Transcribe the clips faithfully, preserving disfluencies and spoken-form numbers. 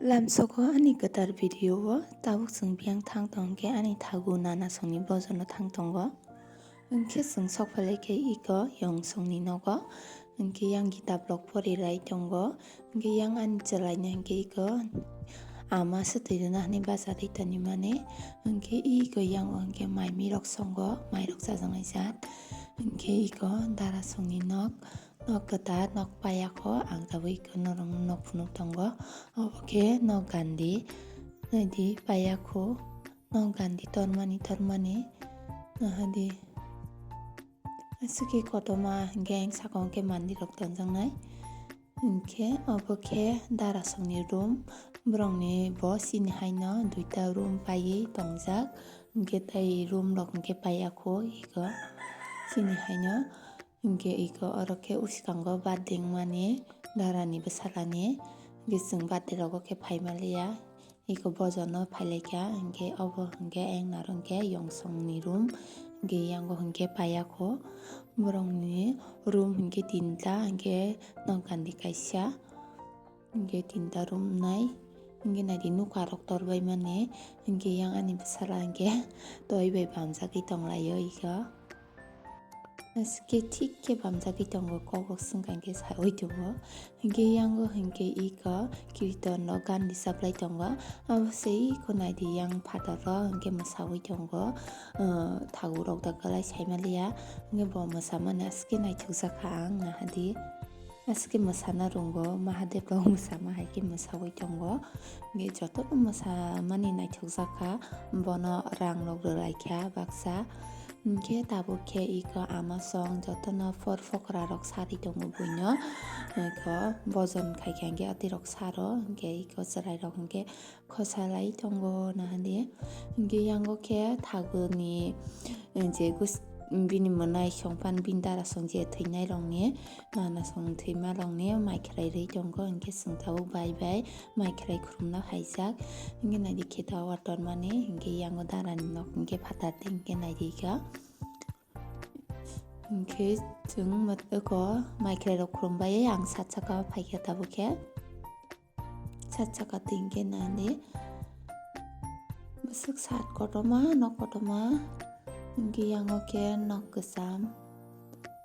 Lamsogo ani kwtal video o tabuk chwng biyang thang tong khe ani thagu nana songni bojono thang tongo. Hwnkhe chwng sok phailai khe iko yong songni nogo. Hwnkhe yang gita blok pori lai tongo. Hwnkhe yang ani chwlaino hwnkhe iko ama swtwi rwna hwnwi bacha twi tongmani. Hwnkhe iko yang o hwnkhe mai mirok songo, mairok chajaknai jat. Hwnkhe iko dara songni nok. Nok kwtal, nok payakho, ang tabuk iko norok nok phunuk tongo. Obo khe nok gandi. Naidi payakho, nok gandi tormani tormani. Nahadi. Aswkhe kotorma hwnkhe ang sakao hwnkhe mandirok tonjaknai. Hwnkhe obo khe darasongni room. Borokni bo chini haino duita room paiwi tongjak. Hwnkhe tei room rok hwnkhe paiya kho iko chini haino. Hwnkhe iko oro khe uskango birthday wngmani darani bwsalani. Hwnkhe chwng birthday rogo khe phaimaliya. Iko bojono phailaikha, hwnkhe obo hwnkhe ayang naro hwnkhe yongsongni room. Hwnkhe yango hwnkhe paiya kho. Borokni room hwnkhe tinta, hwnkhe nok gandi kaisa. Hwnkhe tinta room nai. Hwnkhe naidi nokha rok torbai mani. Hwnkhe yang ani bwsala hwnkhe toi bai bamjagwi tonglaio iko. Aswkhe thik khe bamjagwi tongo, kok rok swngkha hwnkhe sawi tongo. Hwnkhe yango hwnkhe iko kirton rok gan risaplai tongo. Abo se iko naidi yang phatar rok hwnkhe mwsawi tongo. Thagu rok da kwlai saimaliya. Hwnkhe bo mwsamani aswkhe naithokjakha ang nahadi. Aswkhe mwsana rwngo, Mahadev rok mwsama hai khe mwsawi tongo. Hwnkhe jotono mwsamani naithokjakha, bono rang rok rwlaikha baksa. Hwnkhe tabuk khe iko ama song jotono phor phokra rok sarwi tongo buino. Iko bojon khaikha hwnkhe atirok saro, hwnkhe iko chwrai rok hwnkhe khosalai tongo nahadi. Hwnkhe yango khe thaguni, eh, je gus-, bini mwnai songpan bini dara song je thwinai rokni, nana song thwima rokni mai khwrai rwi tongo. Hwnkhe chwng tabuk bai bai mai khwrai khurumna phaijak. Hwnkhe naidi khe tower tormani, hwnkhe yango darani nok hwnkhe phatar di, hwnkhe naidi kha. Hwnkhe chwng mat-, eko mai khwrai rok khurumbai ang sat saka o phaikha tabuk khe. Sat saka twi hwnkhe nani bwswk sat kotorma, nok kotorma, hwnkhe yango khe nok kwcham,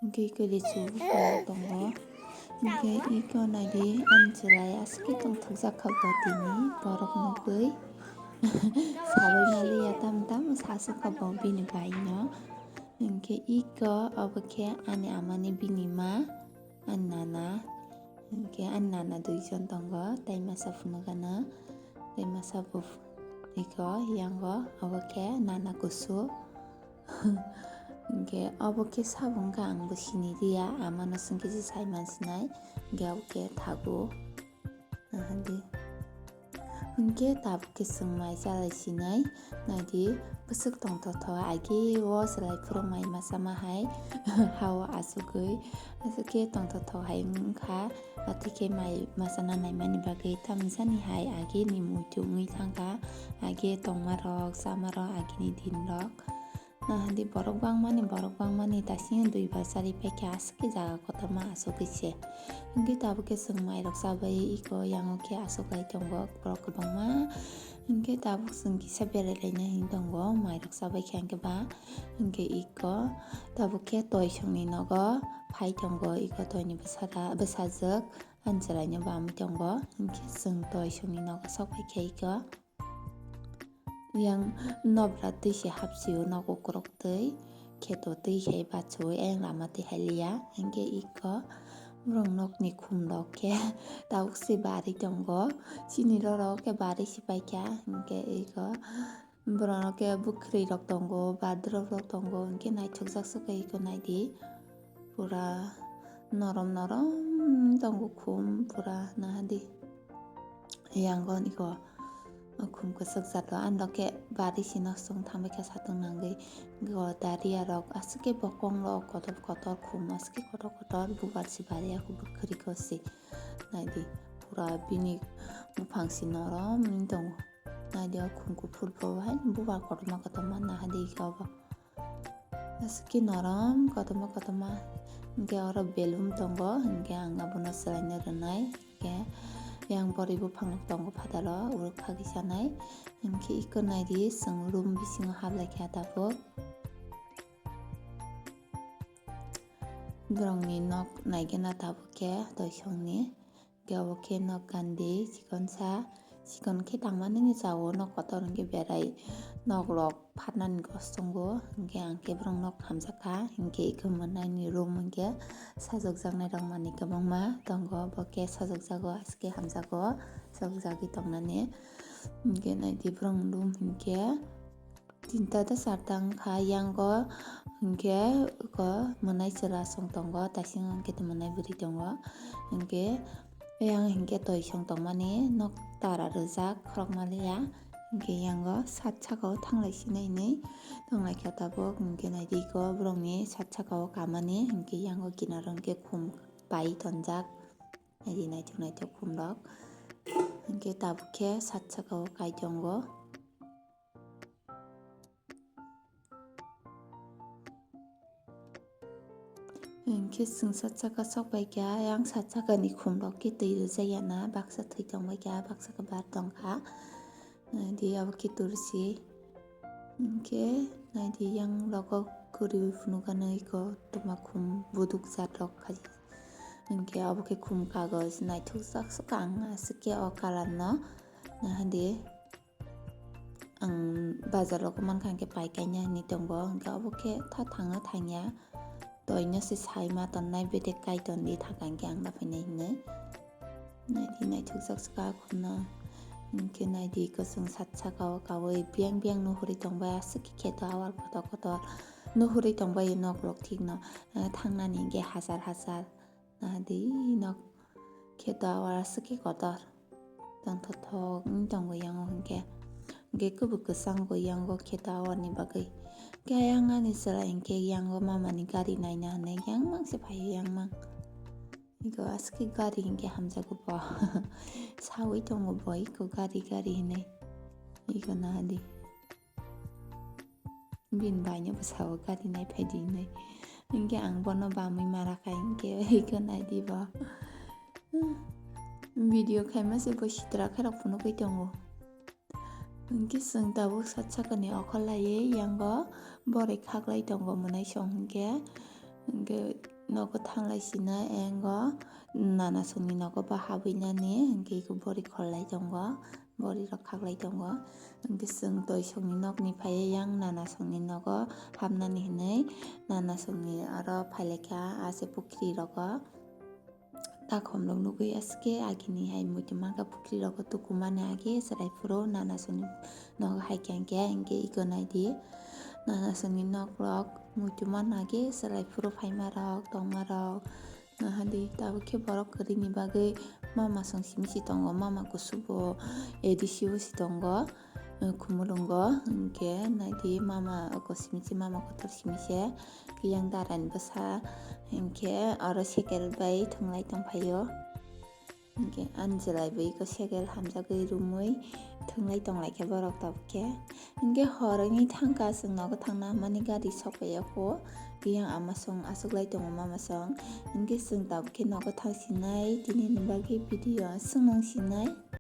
hwnkhe iko lichu buphang tongo, hwnkhe iko naidi ani chwrai aswk khe tongthokjak kha bo tini borok nugwi sabai maliya tamo tamo sasuk kha bo bini bai no, hwnkhe iko obo khe ani amani bini ma. Ani nana, hwnkhe ani nana duijon tongo, tei masa phunukgana, tei masa bo iko yango, obo khe nana kusu. Hwnkhe obo khe sabo wngkha, ang bo sini riya, amano swngkhe se saiman sinai, hwnkhe obo khe thagu. Nahadi. Hwnkhe tabuk khe chwng mai chalai sinai, naidi bwswk tongthokthok age o chwlai phuru mai masa ma hai ha o achugwi, aswk khe tongthokthok hai wngkha, atwkhe mai masa na naimani bagwi tamjani hai age ni muitu wngwi thangkha, age tongmarok chamarok agini dinrok. Nahadi borok bangmani, borok bangmani, tasing dui bar chari paikha, aswk khe jaga kotorma achugwi se. Hwnkhe tabuk khe chwng mairok chabai iko, yango khe achuk lai tongo borok kwbangma. Hwnkhe tabuk chwng kisa berai laina hinwi tongo, mairok chabai khe hwnkhe ba. Hwnkhe iko tabuk khe toisongni nogo phai tongo, iko toini bwsajwk, ani chwraino bamwi tongo. Hwnkhe chwng toisongni nogo sok paikha iko. Yang nobra twi se hapsio nok ukrok twi, kheto twi hai bachuwi ayang lama twi hai liya. Hwnkhe iko borok nokni khum rok khe tabuk se barwi tongo. Chini roro khe barwi se paikha. Hwnkhe iko borok no khe bwkhwrwi rok tongo, badrop rok tongo. Hwnkhe naithokjak se khe iko naidi. Pura norom norom tongo khum pura nahadi. Yango niko khum kwchwk jato, andok khe bari sino chwng thangbai kha satung nangwi. Go daria rok aswk khe bokong rok kotor kotor khum aswk khe kotor kotor bubar si bari ako bwkhwrwi ko si. Naidi pura bini buphang si norom wng tongo. Naidi o khum kuphur bo hai bubar kotorma kotorma nahadi khe obo. Aswk khe norom kotorma kotorma. Hwnkhe oro balloon tongo, hwnkhe ang abono swlaina rwnai. Hwnkhe Yang borwi buphang tongo phataro, uruk khagwi sanai. Hinkhe iko naidi, chwng room bisingo hablai kha tabuk. Borokni nok naigena tabuk khe toisongni. Hinkhe obo khe nok gandi, chikonsa, chikon khe tangma nini jagao nok kotor hinkhe berai. Nok rok phatnani gostongo, hinkhe ang khe borok nok hamjakha, hinkhe iko mwnaini room hinkhe sajokjaknai rok manwi kwbangma tongo, bo khe sajokjago, aswk hamjago, sajokjagwi tongnani. Hinkhe naidi borokni room hinkhe tinta tei charta wngkha, yango hinkhe iko mwnai chwla song tongo, taisingo hinkhe mwnaini bwrwi tongo, hinkhe yang hinkhe toisong tongmani nok tara rijak khorokma liya, hinkhe yango sat sakao thanglai sinai hinwi tonglaikha tabuk, hinkhe naidi iko borokni sat sakao kamani, hinkhe yango kinaro hinkhe khum pai tonjak, naidi naithok naithok khumrok, hinkhe tabuk khe sat sakao kai tongo. Hinkhe chwng sat saka sok bai kha, yang sat sakani khumrok khe twi rwjak ya na, baksa thwi tong bai kha, baksa khe bar tong kha. Di abo khe tursi. Hinkhe naidi yang rogo kwrwi phunukgano iko tongma khum buduk jat rok khai. Hinkhe abo khe khum kagoj naithok jak sok ang aswk khe o colour no. Nahadi. Ang bazar rogo mankha hinkhe pai kaina hinwi tongo, hinkhe obo khe tha thangna thangya. Toino se sai ma tonnai, bedek kai tondi thaka hinkhe ang da phainai hinwi. Naidi naithokjak swkha khumno. Hinkhe naidi kwchwng sat sakao kaui biyang biyang nuhurwi tongbai, aswk khe kheto awar kotor kotor nuhurwi tongbai nok rok thikno, eh, thangnani hinkhe hachar hachar. Nahadi nok kheto awar aswk khe kotor. Tongthok thok wng tongo yango hinkhe. Hinkhe kubui kwchang bo yango kheto awarni bagwi. Hinkhe ayang ani chwrai hinkhe yango mamani gari naina hinwi yang mang se phaio yang mang. Iko aswk khe gari hinkhe hamjago bo. Saui tongo bo iko gari gari hinwi. Iko nahadi. Bini baino bwsao gari nai phaidi hinwi. Hinkhe ang bono bamwi mara kha hinkhe iko naidi bo. Video khaima se bo sitra khe rok phunugwi tongo. Hinkhe chwng tabuk sat sakani okhor laiwi yango borwi khaklai tongo mwnai song hinkhe. Hinkhe nogo thanglai sinai yango nana songni nogo bo habwi nani hinkhe iko borwi khollai tongo. Borwi rok khaklai tongo. Hinkhe chwng toisongni nokni phaiwi yang nana songni nogo hapnani hinwi nana songni aro phailaikha ase pukhri rogo. Takhum rok nugwi aswk khe agini hai muitu mankha pukhri rogo tukumani age chwrai phuru nana songni nogo hai khe hinkhe hinkhe iko naidi nana songni nok rok muitu manna age chwrai phuru phaima rok tongma rok. Nahadi tabuk khe borok kwrwini bagwi mama song simi si tongo, mama kusugo A D C o si tongo, eh, Khumulwngo, hinkhe naidi mama oko simi se, mama kotor simi se, yang darani bwsa, hinkhe oro sekel bai thwnglai tongphaio, hinkhe ani chwrai bai eko sekel hamjagwi romwi thwnglai tonglaikha borok tabuk khe. Hinkhe hor wngwi thangkha, chwng nogo thangna hwnmani gari sokphaio kho. Yang ama song achuklai tongo mama song. Hinkhe chwng tabuk khe nogo thangsinai, tinini bagwi video aswk nang sinai.